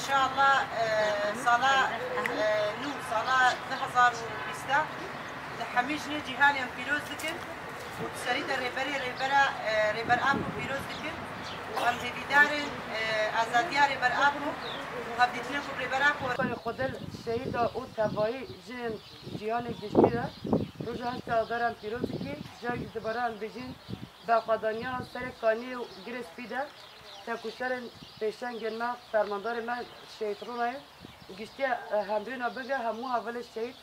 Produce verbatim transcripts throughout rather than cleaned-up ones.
Înşallah, e, sala, e, nû, sala du hezar û bîst li hemî jinê cîhanê em pîroz dikin û di serî de rêberê rêbera, e, Rêber Apo pîroz dikin û em hêvîdar in, e, azadiya Rêber Apo û hevdîtinê ku Rêber Apo. Xwedê şehîda û tevayî jinên cîhanê giştî de roja heştê Adar em pîroz dikî. Carek dibara em bêjin, berxwedaniya serê kaniyê û girê spî de têkoşerên pêşengên me, fermandarê me Şehîd Ronayê giştiye, e, hemrîna bige hemû hevalê şehîd.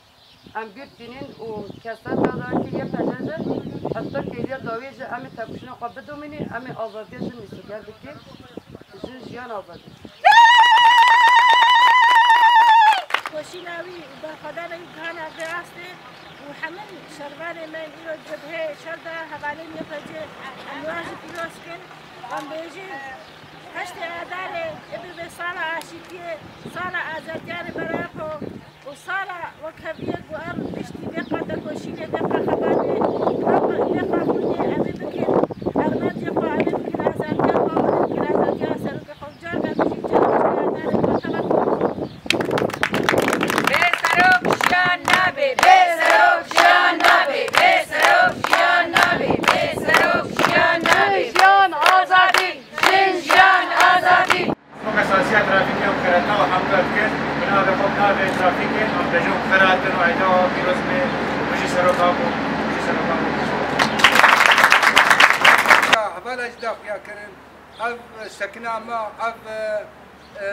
Em bîr tînin û keseta dawetî yê pejê jî heta kêliya dawiyê jî em ê têkoşîna xwe bidomînî, em ê azadiya jin nîsoger bikî. Jin, jiyan, azadî. Koşîna wî û berxwedana wî gihana vê astê û hemin şervanê me îro cebheyê şer de hevalên Y P G em wan jî pîroz kin. Em bêjin, heştê Adarê ê bibe sala aşîtiyê, sala azadiya Rêber Apo û sala wekheviyê ku em piştî vê qate koşînê, vê qe xebatê, vê qe, vê qe xwînê em ê bikin. Armancê xwe em ê bikin azadiya xwe, em ê bikin azadiya serokê xwe. Careke din jî çawa Adarê xwe teva. Bê serok jiyan nabê, bê serok jiyan nabê, bê serok jiyan nabê, bê serok jiyan nabê. Jiyan, azadî! Jin, jiyan, azadî! Weke saziya trafîkê û xelatna we hemû dikin, bi navê xwe, bi navê trafîkê, em bêjin xelatên û eyda we pîroz be, bijî Serok Apo, bijî Serok Apo. Hevala jî daxuya kirin, ev sekina me, ev, e,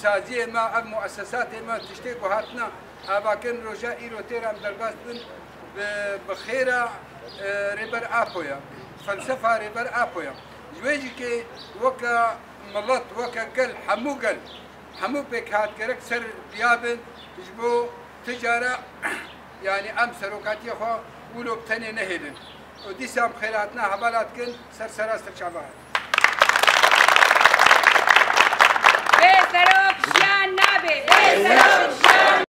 saziyê me, ev muessesatê me, tiştê ku hatina avakirin roja îro têra em derbas bin, bi, bi xêra, e, Rêber Apo ya, felsefa Rêber Apo ya. Ji wê jî ke weke milet, weke gel, hemû gel, hemû pêkhat gerek ser piya bin ji bo ti cara, yanî em serokatiya xwe wilo bi tenê nehêlin. Û dîsa em xêrhatina hevala dikin ser sera ser çava. Bê serok jiyan nabê. Bê serok jiyan